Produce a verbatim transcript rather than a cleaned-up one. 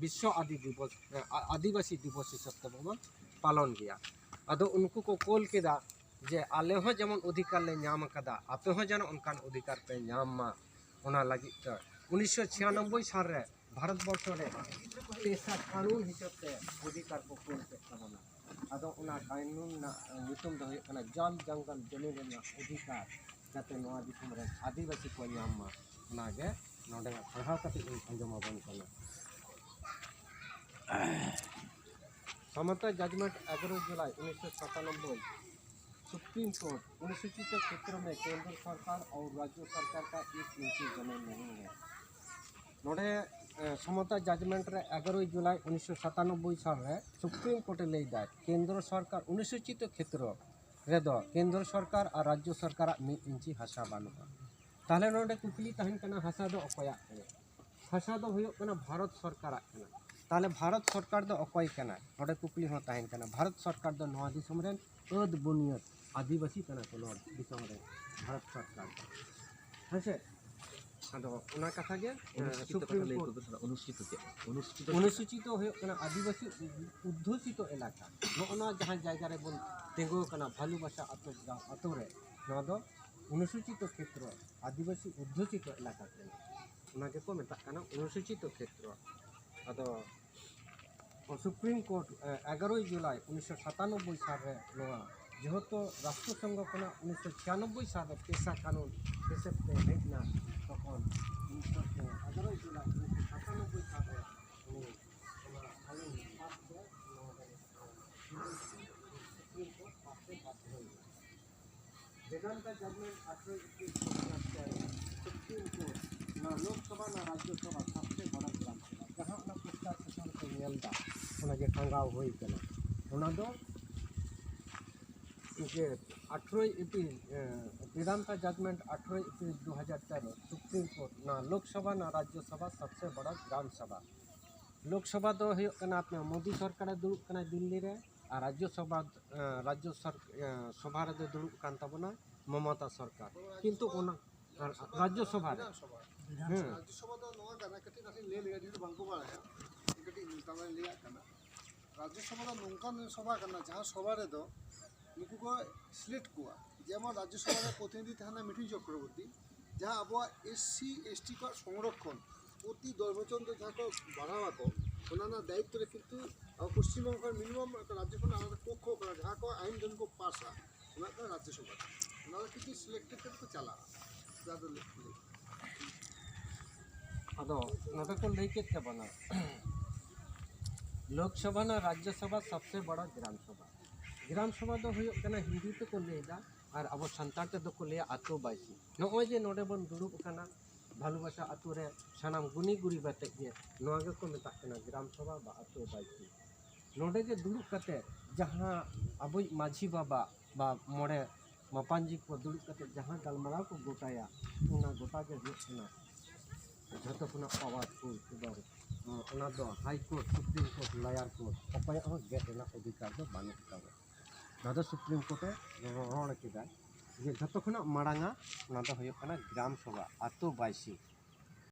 ᱵᱤᱥᱥᱚ ᱟᱫᱤ ᱫᱤᱵᱚᱥ, ᱮ, ᱟ-, ᱟᱹᱫᱤᱵᱟᱹᱥᱤ ᱫᱤᱵᱚᱥ ᱦᱤᱥᱟᱹᱵ ᱛᱮᱵᱚᱱ ᱯᱟᱞᱚᱱ ᱜᱮᱭᱟ᱾ ᱟᱫᱚ ᱩᱱᱠᱩ ᱠᱚ ᱠᱳᱞ ᱠᱮᱫᱟ ᱡᱮ ᱟᱞᱮ ᱦᱚᱸ ᱡᱮᱢᱚᱱ ᱚᱫᱷᱤᱠᱟᱨ ᱞᱮ ᱧᱟᱢ ᱟᱠᱟᱫᱟ, ᱟᱯᱮ ᱦᱚᱸ ᱡᱮᱱᱚ ᱚᱱᱠᱟᱱ ᱚᱫᱷᱤᱠᱟᱨ ᱯᱮ ᱧᱟᱢ ᱢᱟ, ᱚᱱᱟ ᱞᱟᱹᱜᱤᱫ ᱛᱮ ᱩᱱᱤᱥᱥᱚ ᱪᱷᱤᱭᱟᱱᱚᱵᱵᱳᱭ ᱥᱟᱞ ᱨᱮ ᱵᱷᱟᱨᱚᱛ ᱵᱚᱨᱥᱚ ᱨᱮ ᱯᱮᱥᱟ ᱠᱟᱹᱱᱩᱱ ᱦᱤᱥᱟᱹᱵ ᱛᱮ ᱚᱫᱷᱤᱠᱟᱨ ᱠᱚ ᱠᱳᱞ ᱠᱮᱫ ᱛᱟᱵᱚᱱᱟ᱾ ᱟᱫᱚ ᱚᱱᱟ ᱠᱟᱹᱱᱩᱱ ᱨᱮᱱᱟᱜ ᱧᱩᱛᱩᱢ ᱫᱚ ᱦᱩᱭᱩᱜ ᱠᱟᱱᱟ ᱡᱚᱞ ᱡᱚᱝᱜᱚᱞ ᱡᱚᱢᱤᱱ ᱨᱮᱱᱟᱜ ᱚᱫᱷᱤᱠᱟᱨ, ᱡᱟᱛᱮ ᱱᱚᱣᱟ ᱫᱤᱥᱚᱢ ᱨᱮᱱ ᱟᱹᱫᱤᱵᱟᱹᱥᱤ ᱠᱚ ᱧᱟᱢ ᱢᱟ, ᱚᱱᱟᱜᱮ ᱱᱚᱰᱮ ᱯᱟᱲᱦᱟᱣ ᱠᱟᱛᱮ ᱤᱧ ᱟᱸᱡᱚᱢ ᱟᱵᱚᱱ ᱠᱟᱱᱟ᱾ ᱥᱟᱢᱟᱱᱛᱟ ᱡᱟᱡᱽᱢᱮᱱᱴ ᱮᱜᱟᱨᱳ ᱡᱩᱞᱟᱭ ᱩᱱᱤᱥᱥᱚ ᱥᱟᱛᱟᱱᱚᱵᱵᱳᱭ, ᱥᱩᱯᱨᱤᱢ ᱠᱳᱨᱴ ᱚᱱᱩᱥᱩᱪᱤᱛ ᱠᱷᱮᱛᱨᱚ ᱢᱮ ᱠᱮᱱᱫᱨᱚ ᱥᱚᱨᱠᱟᱨ ᱟᱨ ᱨᱟᱡᱽᱡᱚ ᱥᱚᱨᱠᱟᱨ ᱠᱟ ᱮᱠ ᱤᱧᱪᱤ ᱡᱚᱢᱤᱱ ᱱᱟᱦᱤ ᱦᱮ᱾ ᱱᱚᱰᱮ ᱮ, ᱥᱟᱢᱟᱱᱛᱟ ᱡᱟᱡᱽᱢᱮᱱᱴ ᱨᱮ ᱮᱜᱟᱨᱳᱭ ᱡᱩᱞᱟᱭ ᱩᱱᱤᱥᱥᱚ ᱥᱟᱛᱟᱱᱚᱵᱵᱳᱭ ᱥᱟᱞ ᱨᱮ ᱥᱩᱯᱨᱤᱢ ᱠᱳᱨᱴ ᱮ ᱞᱟᱹᱭ ᱫᱟᱭ, ᱠᱮᱱᱫᱨᱚ ᱥᱚᱨᱠᱟᱨ ᱚᱱᱩᱥᱩᱪᱤᱛ ᱠᱷᱮᱛᱨᱚ ᱨᱮᱫᱚ ᱠᱮᱱᱫᱨᱚ ᱥᱚᱨᱠᱟᱨ ᱟᱨ ᱨᱟᱡᱽᱡᱚ ᱥᱚᱨᱠᱟᱨᱟᱜ ᱢᱤᱫ ᱤᱧᱪᱤ ᱦᱟᱥᱟ ᱵᱟᱹᱱᱩᱜᱼᱟ᱾ ᱛᱟᱦᱚᱞᱮ ᱱᱚᱰᱮ ᱠᱩᱠᱞᱤ ᱛᱟᱦᱮᱱ ᱠᱟᱱᱟ, ᱦᱟᱥᱟ ᱫᱚ ᱚᱠᱚᱭᱟᱜ ᱠᱟᱱᱟ? ᱦᱟᱥᱟ ᱫᱚ ᱦᱩᱭᱩᱜ ᱠᱟᱱᱟ ᱵᱷᱟᱨᱚᱛ ᱥᱚᱨᱠᱟᱨᱟᱜ ᱠᱟᱱᱟ᱾ ᱛᱟᱦᱚᱞᱮ ᱵᱷᱟᱨᱚᱛ ᱥᱚᱨᱠᱟᱨ ᱫᱚ ᱚᱠᱚᱭ ᱠᱟᱱᱟᱭ? ᱱᱚᱰᱮ ᱠᱩᱠᱞᱤ ᱦᱚᱸ ᱛᱟᱦᱮᱱ ᱠᱟᱱᱟ᱾ ᱵᱷᱟᱨᱚᱛ ᱥᱚᱨᱠᱟᱨ ᱫᱚ ᱱᱚᱣᱟ ᱫᱤᱥᱚᱢ ᱨᱮᱱ ᱟᱹᱫ ᱵᱩᱱᱤᱭᱟᱹᱫ ᱟᱹᱫᱤᱵᱟᱹᱥᱤ ᱠᱟᱱᱟ ᱠᱚ ᱱᱚᱣᱟ ᱫᱤᱥᱚᱢ ᱨᱮ, ᱵᱷᱟᱨᱚᱛ ᱥᱚᱨᱠᱟᱨ ᱫᱚ᱾ ᱦᱮᱸ ᱥᱮ? ᱟᱫᱚ ᱚᱱᱟ ᱠᱟᱛᱷᱟ ᱜᱮ, ᱮ, ᱚᱱᱩᱥᱩᱪᱤᱛ ᱠᱟᱛᱷᱟ ᱥᱩᱯᱨᱤᱢ ᱞᱟᱹᱭ ᱠᱳᱨᱴ ᱠᱚᱫᱚ ᱥᱟᱞᱟᱜ ᱚᱱᱩᱥᱩᱪᱤᱛ ᱪᱮᱫ? ᱚᱱᱩᱥᱩᱪᱤᱛ ᱫᱚ ᱚᱱᱩᱥᱩᱪᱤᱛ ᱫᱚ ᱦᱩᱭᱩᱜ ᱠᱟᱱᱟ ᱟᱹᱫᱤᱵᱟᱹᱥᱤ ᱩᱫᱽᱫᱷᱩᱥᱤᱛᱚ ᱮᱞᱟᱠᱟ᱾ ᱱᱚᱜᱼᱚ ᱱᱚᱣᱟ ᱡᱟᱦᱟᱸ ᱡᱟᱭᱜᱟ ᱨᱮᱵᱚᱱ ᱛᱤᱸᱜᱩ ᱟᱠᱟᱱᱟ, ᱵᱷᱟᱞᱩᱵᱟᱥᱟ ᱟᱛᱳ, ᱟᱛᱳ ᱨᱮ, ᱱᱚᱣᱟ ᱫᱚ ᱚᱱᱩᱥᱩᱪᱤᱛ ᱠᱷᱮᱛᱨᱚ, ᱟᱹᱫᱤᱵᱟᱹᱥᱤ ᱩᱫᱽᱫᱷᱩᱥᱤᱛᱚ ᱮᱞᱟᱠᱟ ᱠᱟᱱᱟ᱾ ᱚᱱᱟ ᱜᱮᱠᱚ ᱢᱮᱛᱟᱜ ᱠᱟᱱᱟ ᱚᱱᱩᱥᱩᱪᱤᱛ ᱠᱷᱮᱛᱨᱚ᱾ ᱟᱫᱚ ᱥᱩᱯᱨᱤᱢ ᱠᱳᱨᱴ, ᱮ, ᱮᱜᱟᱨᱳᱭ ᱡᱩᱞᱟᱭ ᱩᱱᱤᱥᱥᱚ ᱥᱟᱛᱟᱱᱚᱵᱵᱳᱭ ᱥᱟᱞ ᱨᱮ ᱱᱚᱣᱟ ᱡᱮᱦᱮᱛᱩ ᱨᱟᱥᱴᱨᱚ ᱥᱚᱝᱜᱷᱚ ᱠᱷᱚᱱᱟᱜ ᱩᱱᱤᱥᱥᱚ ᱪᱷᱤᱭᱟᱱᱚᱵᱵᱳᱭ ᱥᱟᱞ ᱨᱮ ᱯᱮᱥᱟ ᱠᱟᱹᱱᱩᱱ ᱦᱤᱥᱟᱹᱵ ᱛᱮ ᱦᱮᱡ ᱮᱱᱟ, ᱛᱚᱠᱷᱚᱱ ᱩᱱᱤᱥᱥᱚ ᱮᱜᱟᱨᱳᱭ ᱡᱩᱞᱟᱭ ᱩᱱᱤᱥᱥᱚ ᱥᱟᱛᱟᱱᱚᱵᱵᱳᱭ ᱥᱟᱞ ᱨᱮ ᱩᱱᱤ ᱚᱱᱟ ᱠᱟᱹᱱᱩᱱ ᱯᱟᱥ ᱛᱮ ᱱᱚᱣᱟ ᱫᱚ ᱥᱩᱯᱨᱤᱢ ᱠᱳᱨᱴ ᱯᱟᱥ ᱛᱮ ᱵᱟᱫᱽᱫᱷᱚ ᱦᱩᱭᱩᱜᱼᱟ᱾ ᱵᱮᱫᱟᱱᱛᱟ ᱡᱟᱡᱽᱢᱮᱱᱴ ᱟᱴᱷᱨᱚᱭ ᱮᱠᱛᱤᱥ ᱥᱩᱯᱨᱤᱢ ᱠᱳᱨᱴ, ᱱᱚᱣᱟ ᱞᱳᱠᱥᱚᱵᱷᱟ, ᱱᱚᱣᱟ ᱨᱟᱡᱽᱡᱚᱥᱚᱵᱷᱟ, ᱥᱟᱵᱥᱮ ᱵᱟᱲᱟ ᱵᱤᱫᱷᱟᱱᱥᱚᱵᱷᱟ, ᱡᱟᱦᱟᱸ ᱚᱱᱟ ᱯᱨᱚᱪᱟᱨ ᱥᱮᱥᱚᱱ ᱠᱚ ᱧᱮᱞ ᱮᱫᱟ, ᱚᱱᱟ ᱡᱮ ᱴᱟᱸᱜᱟᱣ ᱦᱩᱭ ᱠᱟᱱᱟ, ᱚᱱᱟ ᱫᱚ ᱡᱮ ᱟᱴᱷᱨᱚᱭ ᱮᱯᱨᱤᱞ, ᱮ, ᱵᱮᱫᱟᱱᱛᱟ ᱡᱟᱡᱽᱢᱮᱱᱴ ᱟᱴᱷᱨᱚᱭ ᱮᱯᱨᱤᱞ ᱫᱩ ᱦᱟᱡᱟᱨ ᱛᱮᱨᱚ ᱥᱩᱯᱨᱤᱢ ᱠᱳᱨᱴ, ᱱᱚᱣᱟ ᱞᱳᱠᱥᱚᱵᱷᱟ, ᱱᱚᱣᱟ ᱨᱟᱡᱽᱡᱚᱥᱚᱵᱷᱟ, ᱥᱟᱵᱥᱮ ᱵᱟᱲᱟ ᱜᱨᱟᱢ ᱥᱚᱵᱷᱟ᱾ ᱞᱳᱠᱥᱚᱵᱷᱟ ᱫᱚ ᱦᱩᱭᱩᱜ ᱠᱟᱱᱟ ᱟᱯᱱᱟᱨ ᱢᱳᱫᱤ ᱥᱚᱨᱠᱟᱨᱮ ᱫᱩᱲᱩᱵ ᱠᱟᱱᱟ ᱫᱤᱞᱞᱤ ᱨᱮ, ᱟᱨ ᱨᱟᱡᱽᱡᱚᱥᱚᱵᱷᱟ, ᱮ, ᱨᱟᱡᱽᱡᱚ ᱥᱚᱨ-, ᱮ, ᱥᱚᱵᱷᱟ ᱨᱮᱫᱚ ᱫᱩᱲᱩᱵ ᱠᱟᱱ ᱛᱟᱵᱚᱱᱟ ᱢᱚᱢᱚᱛᱟ ᱥᱚᱨᱠᱟᱨ, ᱠᱤᱱᱛᱩ ᱚᱱᱟ ᱟᱨ ᱨᱟᱡᱽᱡᱚᱥᱚᱵᱷᱟ ᱨᱮ, ᱦᱮᱸ᱾ ᱨᱟᱡᱽᱡᱚᱥᱚᱵᱷᱟ ᱫᱚ ᱱᱚᱣᱟ ᱠᱟᱱᱟ, ᱠᱟᱹᱴᱤᱡ ᱱᱟᱥᱮ ᱞᱟᱹᱭ ᱞᱮᱜᱮ, ᱡᱩᱫᱤ ᱵᱟᱝᱠᱚ ᱵᱟᱲᱟᱭᱟ᱾ ᱛᱟᱦᱚᱞᱮ ᱞᱟᱹᱭᱟᱜ ᱠᱟᱱᱟ, ᱨᱟᱡᱽᱡᱚ ᱥᱚᱵᱷᱟ ᱫᱚ ᱱᱚᱝᱠᱟᱱ ᱥᱚᱵᱷᱟ ᱠᱟᱱᱟ, ᱡᱟᱦᱟᱸ ᱥᱚᱵᱷᱟ ᱨᱮᱫᱚ ᱱᱩᱠᱩ ᱠᱚ ᱥᱤᱞᱮᱠᱴ ᱠᱚᱣᱟ᱾ ᱡᱮᱢᱚᱱ ᱨᱟᱡᱽᱡᱚ ᱥᱚᱵᱷᱟ ᱨᱮ ᱯᱨᱚᱛᱤᱱᱤᱫᱷᱤ ᱛᱟᱦᱮᱱᱟ ᱢᱤᱴᱷᱩᱱ ᱪᱚᱠᱨᱚᱵᱚᱨᱛᱤ, ᱡᱟᱦᱟᱸ ᱟᱵᱚᱣᱟᱜ ᱮᱥ ᱥᱤ ᱮᱥ ᱴᱤ ᱠᱚᱣᱟᱜ ᱥᱚᱝᱨᱚᱠᱷᱚᱱ ᱯᱨᱚᱛᱤ ᱫᱚᱥ ᱵᱚᱪᱷᱚᱨ ᱫᱚ ᱡᱟᱦᱟᱸ ᱠᱚ ᱵᱟᱲᱦᱟᱣ ᱟᱠᱚ, ᱚᱱᱟ ᱨᱮᱱᱟᱜ ᱫᱟᱭᱤᱛᱛᱚ ᱨᱮ ᱠᱤᱱᱛᱩ ᱟᱵᱚ ᱯᱚᱥᱪᱤᱢ ᱵᱚᱝᱜᱚ ᱠᱷᱚᱱ ᱢᱤᱱᱤᱢᱟᱢ ᱨᱟᱡᱽᱡᱚ ᱠᱷᱚᱱ ᱟᱞᱟᱫᱟ ᱯᱚᱠᱠᱷᱚ ᱠᱟᱱᱟ, ᱡᱟᱦᱟᱸ ᱠᱚ ᱟᱭᱤᱱ ᱫᱷᱚᱨᱢᱤ ᱠᱚ ᱯᱟᱥᱟ, ᱚᱱᱟ ᱫᱚ ᱨᱟᱡᱽᱡᱚ ᱥᱚᱵᱷᱟ ᱠᱟᱱᱟ᱾ ᱚᱱᱟ ᱫᱚ ᱠᱤᱱᱛᱩ ᱥᱤᱞᱮᱠᱴᱮᱰ ᱠᱟᱛᱮ ᱠᱚ ᱪᱟᱞᱟᱜᱼᱟ᱾ ᱡᱟᱦᱟᱸ ᱫᱚ ᱞᱟᱹᱠᱛᱤ ᱞᱟᱹᱠᱛᱤ᱾ ᱟᱫᱚ ᱱᱚᱰᱮ ᱠᱚ ᱞᱟᱹᱭ ᱠᱮᱫ ᱛᱟᱵᱚᱱᱟ, ᱞᱳᱠᱥᱚᱵᱷᱟ ᱱᱟ ᱨᱟᱡᱽᱡᱚᱥᱚᱵᱷᱟ ᱥᱚᱵᱥᱮ ᱵᱚᱲᱚ ᱜᱨᱟᱢ ᱥᱚᱵᱷᱟ᱾ ᱜᱨᱟᱢ ᱥᱚᱵᱷᱟ ᱫᱚ ᱦᱩᱭᱩᱜ ᱠᱟᱱᱟ, ᱦᱤᱱᱫᱤ ᱛᱮᱠᱚ ᱞᱟᱹᱭᱫᱟ ᱟᱨ ᱟᱵᱚ ᱥᱟᱱᱛᱟᱲ ᱛᱮᱫᱚ ᱠᱚ ᱞᱟᱹᱭᱟ ᱟᱛᱳ ᱵᱟᱭᱥᱤ᱾ ᱱᱚᱜᱼᱚᱭ ᱡᱮ ᱱᱚᱰᱮ ᱵᱚᱱ ᱫᱩᱲᱩᱵ ᱟᱠᱟᱱᱟ, ᱵᱷᱟᱞᱩᱵᱟᱥᱟ ᱟᱛᱳ ᱨᱮ ᱥᱟᱱᱟᱢ ᱜᱩᱱᱤ ᱜᱩᱨᱤᱵ ᱟᱛᱮᱫ ᱜᱮ ᱱᱚᱣᱟ ᱜᱮᱠᱚ ᱢᱮᱛᱟᱜ ᱠᱟᱱᱟ ᱜᱨᱟᱢ ᱥᱚᱵᱷᱟ ᱵᱟ ᱟᱛᱳ ᱵᱟᱭᱥᱤ᱾ ᱱᱚᱰᱮ ᱜᱮ ᱫᱩᱲᱩᱵ ᱠᱟᱛᱮ ᱡᱟᱦᱟᱸ ᱟᱵᱚᱭᱤᱡ ᱢᱟᱹᱡᱷᱤ ᱵᱟᱵᱟ ᱵᱟ ᱢᱚᱬᱮ ᱢᱟᱯᱟᱱᱡᱤ ᱠᱚ ᱫᱩᱲᱩᱵ ᱠᱟᱛᱮ ᱡᱟᱦᱟᱸ ᱜᱟᱞᱢᱟᱨᱟᱣ ᱠᱚ ᱜᱚᱴᱟᱭᱟ, ᱚᱱᱟ ᱜᱚᱴᱟ ᱜᱮ ᱦᱩᱭᱩᱜ ᱠᱟᱱᱟ ᱡᱷᱚᱛᱚ ᱠᱷᱚᱱᱟᱜ ᱯᱟᱣᱟᱨᱯᱷᱩᱞ ᱮᱵᱚᱝ ᱚᱱᱟ ᱫᱚ high court, supreme court, lower court, ᱚᱠᱚᱭᱟᱜ ᱦᱚᱸ ᱜᱮᱫ ᱨᱮᱱᱟᱜ ᱚᱫᱷᱤᱠᱟᱨ ᱫᱚ ᱵᱟᱹᱱᱩᱜ ᱛᱟᱵᱚᱱᱟ᱾ ᱱᱚᱣᱟ ᱫᱚ ᱥᱩᱯᱨᱤᱢ ᱠᱳᱨᱴ ᱮ ᱨᱚᱲ ᱠᱮᱫᱟ ᱡᱮ ᱡᱷᱚᱛᱚ ᱠᱷᱚᱱᱟᱜ ᱢᱟᱲᱟᱝᱟ ᱚᱱᱟ ᱫᱚ ᱦᱩᱭᱩᱜ ᱠᱟᱱᱟ ᱜᱨᱟᱢ ᱥᱚᱵᱷᱟ, ᱟᱛᱳ ᱵᱟᱭᱥᱤ᱾